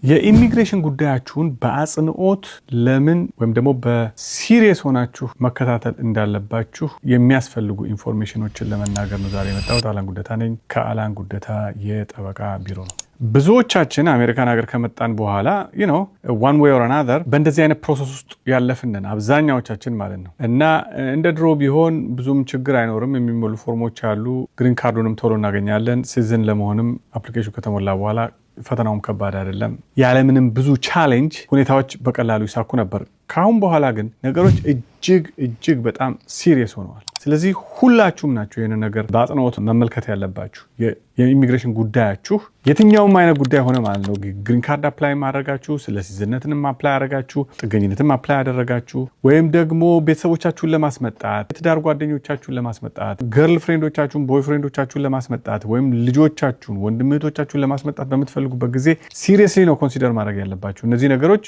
የኢሚግሬሽን ጉዳያችሁን በአጽንኦት ለምን ወይም ደግሞ በ serious ሆናችሁ መከታተል እንዳለባችሁ የሚያስፈልጉ information ኦችን ለመናገር ነው ዛሬ የመጣሁት። አላን ጉደታ ነኝ፣ ከአላን ጉደታ የጠበቃ ቢሮ ነው። ብዙዎቻችን አሜሪካን ሀገር ከመጣን በኋላ one way or another በእንደዚህ አይነት process ውስጥ ያለፍንን አብዛኛዎቻችን ማለት ነው። እና እንደ ድሮ ቢሆን ብዙም ችግር አይኖርም። የሚሞሉ ፎርሞች አሉ። Green card ኡንም ቶሎ እናገኛለን። Citizen ለመሆንም application ኑ ከተሞላ በኋላ ፈተናውም ከባድ አይደለም። ያለምንም ብዙ challenge ሁኔታዎች በቀላሉ ይሳኩ ነበር። ከአሁን በኋላ ግን ነገሮች እጅግ እጅግ በጣም serious ሆነዋል። ስለዚህ ሁላችሁም ናችሁ ይህንን ነገር በአጽንኦት መመልከት ያለባችሁ። የኢሚግሬሽን ጉዳያችሁ የትኛውም አይነት ጉዳይ ሆነ ማለት ነው። Green card apply ማድረጋችሁ፣ ስለ citizen ነትንም apply ያደረጋችሁ፣ ጥገኝነትም apply ያደረጋችሁ፣ ወይም ደግሞ ቤተሰቦቻችሁን ለማስመጣት፣ የትዳር ጓደኞቻችሁን ለማስመጣት፣ girlfriend ኦቻችሁን፣ boyfriend ኦቻችሁን ለማስመጣት ወይም ልጆቻችሁን፣ ወንድም እህቶቻችሁን ለማስመጣት በምትፈልጉበት ጊዜ seriously ነው consider ማድረግ ያለባችሁ። እነዚህ ነገሮች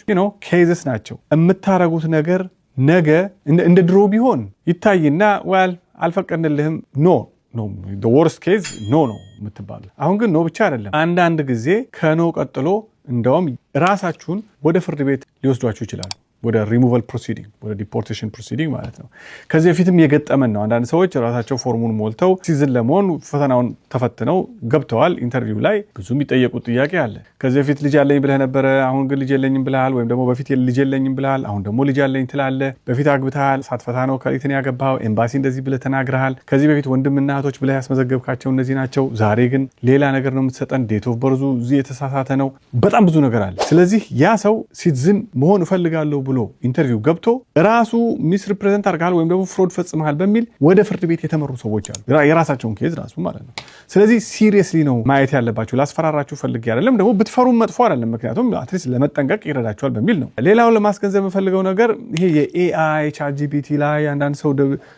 cases ናቸው። የምታረጉት ነገር ነገ እንደ ድሮ ቢሆን ይታይና well አልፈቀድንልህም፣ no no፣ worst case no ነው የምትባሉ። አሁን ግን no ብቻ አይደለም። አንዳንድ ጊዜ ከ no ቀጥሎ እንደውም ራሳችሁን ወደ ፍርድ ቤት ሊወስዷችሁ ይችላሉ። ወደ ሪሙቫል ፕሮሲዲንግ፣ ወደ deportation proceeding ማለት ነው። ከዚህ በፊትም የገጠመን ነው። አንዳንድ ሰዎች ራሳቸው ፎርሙን ሞልተው citizen ለመሆን ፈተናውን ተፈትነው ገብተዋል። Interview ላይ ብዙ የሚጠየቁት ጥያቄ አለ። ከዚህ በፊት ልጅ አለኝ ብለህ ነበረ፣ አሁን ግን ልጅ የለኝም ብለሃል። ወይም ደግሞ በፊት ልጅ የለኝም ብለሃል፣ አሁን ደግሞ ልጅ አለኝ ትላለህ። በፊት አግብተሃል፣ ሳትፈታ ነው ከሊትን ያገባኸው፣ ኤምባሲ እንደዚህ ብለህ ተናግረሃል። ከዚህ በፊት ወንድምና እህቶች ብለህ ያስመዘገብካቸው እነዚህ ናቸው፣ ዛሬ ግን ሌላ ነገር ነው የምትሰጠን። Date of birth ኡ እዚህ የተሳሳተ ነው። በጣም ብዙ ነገር አለ። ስለዚህ ያ ሰው citizen መሆን እፈልጋለሁ ብሎ interview ገብቶ ራሱ misrepresent አድርገሃል ወይም ደግሞ fraud ፈጽመሃል በሚል ወደ ፍርድ ቤት የተመሩ ሰዎች አሉ። የራሳቸውን case ራሱ ማለት ነው። ስለዚህ seriously ነው ማየት ያለባችሁ። ላስፈራራችሁ ፈልጌ አይደለም። ደግሞ ብትፈሩም መጥፎ አይደለም። ምክንያቱም at least ለመጠንቀቅ ይረዳችኋል በሚል ነው። ሌላውን ለማስገንዘብ የምፈልገው ነገር ይሄ የ AI ChatGPT ላይ አንዳንድ ሰው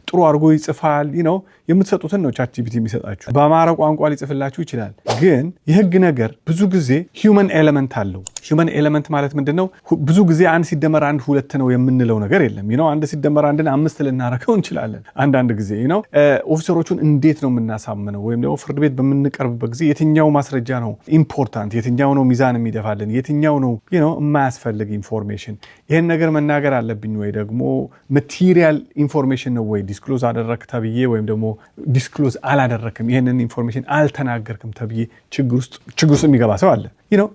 ጥሩ አድርጎ ይጽፋል ነው፣ የምትሰጡትን ነው ChatGPT የሚሰጣችሁ። በአማራ ቋንቋ ሊጽፍላችሁ ይችላል። ግን የህግ ነገር ብዙ ጊዜ human element አለው። Human element ማለት ምንድን ነው? ብዙ ጊዜ አንድ ሲደመር አንድ ሁለት ነው የምንለው ነገር የለም። አንድ ሲደመር አንድን አምስት ልናረገው እንችላለን። አንዳንድ ጊዜ officer ኦቹን እንዴት ነው የምናሳምነው? ወይም ደግሞ ፍርድ ቤት በምንቀርብበት ጊዜ የትኛው ማስረጃ ነው important፣ የትኛው ነው ሚዛን የሚደፋልን፣ የትኛው ነው የማያስፈልግ information፣ ይህን ነገር መናገር አለብኝ ወይ ደግሞ material information ነው ወይ disclose አደረክ ተብዬ ወይም ደግሞ disclose አላደረክም፣ ይህንን information አልተናገርክም ተብዬ ችግር ውስጥ የሚገባ ሰው አለ።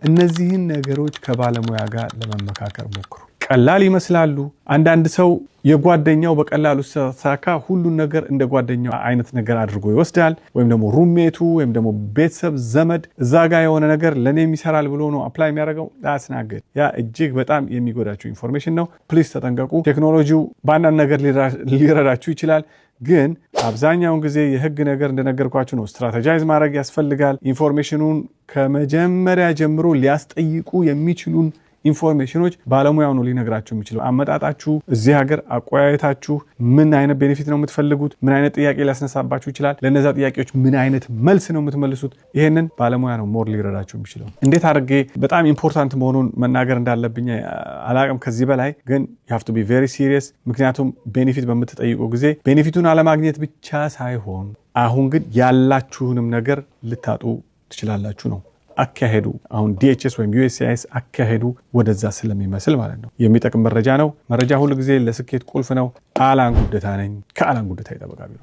እነዚህን ነገሮች ከባለሙያ ጋር ለመመካከር ሞክሩ። ቀላል ይመስላሉ። አንዳንድ ሰው የጓደኛው በቀላሉ ሳካ ሁሉን ነገር እንደ ጓደኛው አይነት ነገር አድርጎ ይወስዳል። ወይም ደግሞ roommate ኡ ወይም ደግሞ ቤተሰብ ዘመድ እዛ ጋ የሆነ ነገር ለእኔም ይሰራል ብሎ ነው apply የሚያደርገው። አስናገድ ያ እጅግ በጣም የሚጎዳችሁ information ነው። Please ተጠንቀቁ። ቴክኖሎጂው በአንዳንድ ነገር ሊረዳችሁ ይችላል፣ ግን አብዛኛውን ጊዜ የህግ ነገር እንደነገርኳችሁ ነው። Strategize ማድረግ ያስፈልጋል። Information ኑን ከመጀመሪያ ጀምሮ ሊያስጠይቁ የሚችሉን information ኦች ባለሙያው ነው ሊነግራችሁ የሚችለው። አመጣጣችሁ፣ እዚህ ሀገር አቆያየታችሁ፣ ምን አይነት benefit ነው የምትፈልጉት፣ ምን አይነት ጥያቄ ሊያስነሳባችሁ ይችላል፣ ለእነዛ ጥያቄዎች ምን አይነት መልስ ነው የምትመልሱት፣ ይሄንን ባለሙያ ነው more ሊረዳችሁ የሚችለው። እንዴት አድርጌ በጣም important መሆኑን መናገር እንዳለብኝ አላቅም ከዚህ በላይ፣ ግን you have to be very serious። ምክንያቱም benefit በምትጠይቁ ጊዜ benefit ኡን አለማግኘት ብቻ ሳይሆን አሁን ግን ያላችሁንም ነገር ልታጡ ትችላላችሁ ነው አካሄዱ። አሁን DHS ወይም USCIS አካሄዱ ወደዛ ስለሚመስል ማለት ነው። የሚጠቅም መረጃ ነው። መረጃ ሁሉ ጊዜ ለስኬት ቁልፍ ነው። አላን ጉደታ ነኝ፣ ከአላን ጉደታ የጠበቃ ቢሮ።